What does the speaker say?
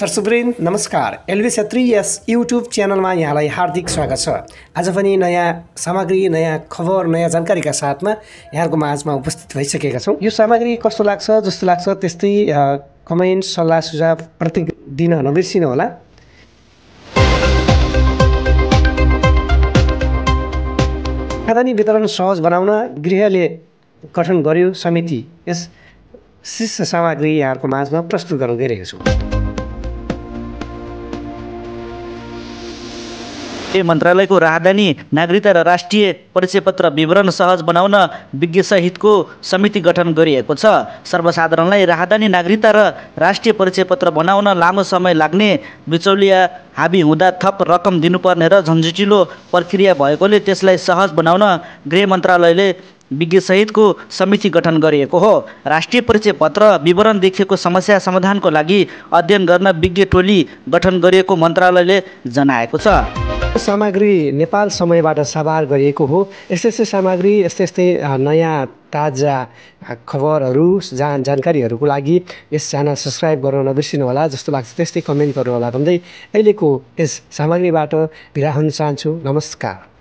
दर्शकवृन्द नमस्कार। एलबी क्षेत्री यस युट्युब च्यानलमा यहाँलाई हार्दिक स्वागत छ। आज पनि नयाँ सामग्री, नयाँ खबर, नयाँ जानकारीका साथमा यहाँहरूको माझमा उपस्थित भइसकेका छौँ। यो सामग्री कस्तो लाग्छ, जस्तो लाग्छ त्यस्तै कमेन्ट, सल्लाह सुझाव प्रत्येक दिन नबिर्सिनु होला। खाद्यान्न वितरण सहज बनाउन गृहले गठन गर्यो समिति। यस शीर्ष सामग्री यहाँहरूको माझमा प्रस्तुत गर्न गइरहेको छु। मन्त्रालयको राहदानी नागरिकता र राष्ट्रिय परिचय पत्र विवरण सहज बनाउन विज्ञ सहितको समिति गठन गरिएको छ। सर्वसाधारणलाई राहदानी नागरिकता र राष्ट्रिय परिचय पत्र बनाउन लामो समय लाग्ने, बिचौलिया हाबी हुँदा थप रकम दिनुपर्ने र झन्झटिलो प्रक्रिया भएकोले त्यसलाई सहज बनाउन गृह मन्त्रालयले विज्ञ सहितको समिति गठन गरिएको हो। राष्ट्रिय परिचय पत्र विवरण देखिएको समस्या समाधानको लागि अध्ययन गर्न विज्ञ टोली गठन गरिएको मन्त्रालयले जनाएको छ। सामग्री नेपाल समयबाट साभार गरिएको हो। यस्तै सामग्री, यस्तै नयाँ ताजा खबरहरू, जानकारीहरूको लागि यस च्यानल सब्सक्राइब गर्न नबिर्सिनु होला। जस्तो लाग्छ त्यस्तै कमेन्ट गर्नु होला भन्दै अहिलेको यस सामग्रीबाट बिदा हुन चाहन्छु। नमस्कार।